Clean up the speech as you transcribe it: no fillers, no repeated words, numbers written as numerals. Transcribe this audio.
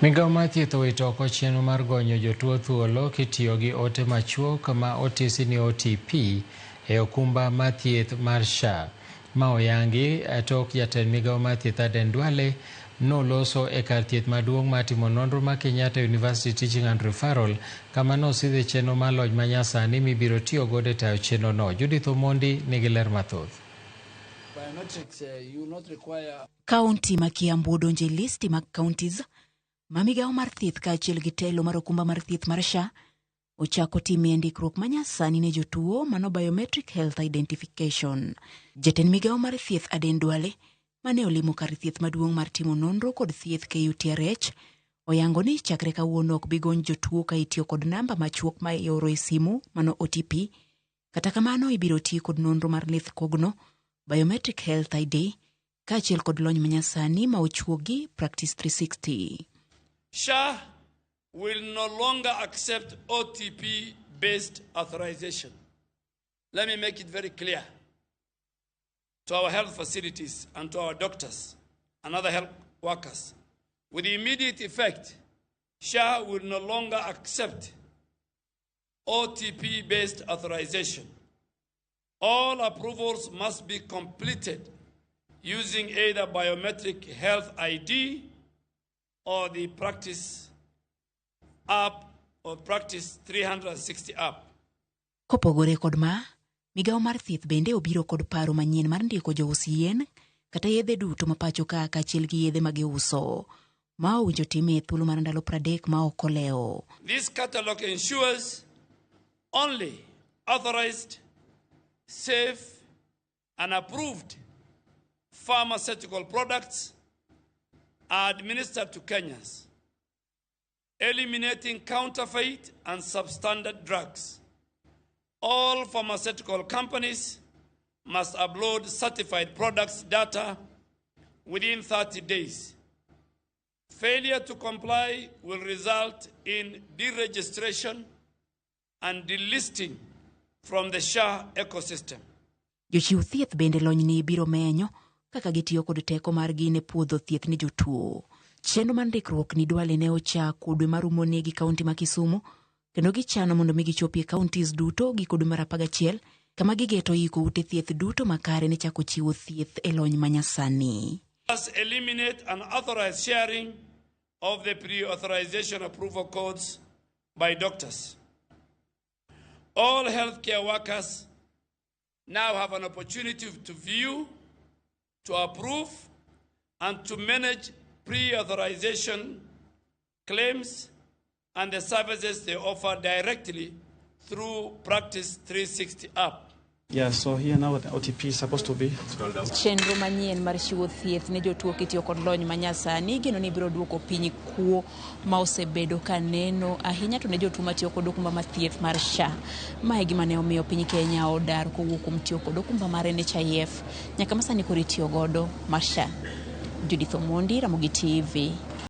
Migawo mar thieth owito oko chenro mar gonyo jotuo thuolo kitiyo gi ote machuok ma otisi ni OTP e okumba mar thieth mar SHA. Ma oyangi tok jatend migawo mar thieth Aden Duale noloso e kar thieth maduong' mar timo nonro ma Kenyatta University Teaching and Referral kama nosidhe chenro mar lony manyasani mibiro tiyo godo e tayo chenro no. Judith Omondi nigi ler mathoth. Biometrics, you will not require Kaunti ma Kiambu odonjo e listi mag counties ma migawo mar thieth kaachiel gi telo mar okumba mar thieth mar SHA ochako timie ndikruok manyasani ne jotuo mano biometric health identification. Jatend migawo mar thieth Aden Duale mane olimo kar thieth maduong' mar timo nonro kod thieth KUTRH oyango ni chakre kawuono ok bi gony jotuo ka itiyo kod namba machuok ma ioro e simu mano OTP. Kata kamano ibiro ti kod nonro mar lith kogno biometric health ID kaachiel kod lony manyasani ma ochuogi Practice 360. SHA will no longer accept OTP based authorization. Let me make it very clear to our health facilities and to our doctors and other health workers. With immediate effect, SHA will no longer accept OTP based authorization. All approvals must be completed using either biometric health ID or the Practice app or Practice 360 app. Kopogore kod ma, migawo mar thieth bende obiro kod paro manyien mar ndiko jous yien kata yedhe duto ma pacho ka kaachiel gi yedhe ma giuso. Ma owinjo time e thuolo mar ndalo 30 ma ok olewo. This catalog ensures only authorized, safe, and approved pharmaceutical products are administered to Kenyans, eliminating counterfeit and substandard drugs. All pharmaceutical companies must upload certified products data within 30 days. Failure to comply will result in deregistration and delisting from the SHA ecosystem. Jochiw thieth bende lonyni biro menyo kaka gitiyo kod teko margi ne puodho thieth ne jotuo. Chenro mar ndikruok ni Duale ne ochako dwe marumo gi kaunti ma Kisumu kendo gichano mondo mi gichopi e counties duto giko dwe mar 11 kama gigeto iko ute thieth duto makare ne chako chiwo thieth e lony manyasani. Must eliminate unauthorized sharing of the pre-authorization approval codes by doctors. All healthcare workers now have an opportunity to view, to approve, and to manage pre-authorization claims and the services they offer directly through Practice 360 app. Yeah, so here now the OTP is supposed to be. Chenro manyien mar chiwo thieth ne jotuo kitiyo kod lony manyasani igeno ni biro duoko piny kuo ma osebedo ka neno ahinya to ne jotuo matiyo kod okumba mar thieth mar SHA. Ma e gima ne omiyo piny Kenya odar kowuok kuom tiyo kod okumba mar NHIF nyaka ma sani koro itiyo godo mar SHA. Judith Omondi, Ramogi TV.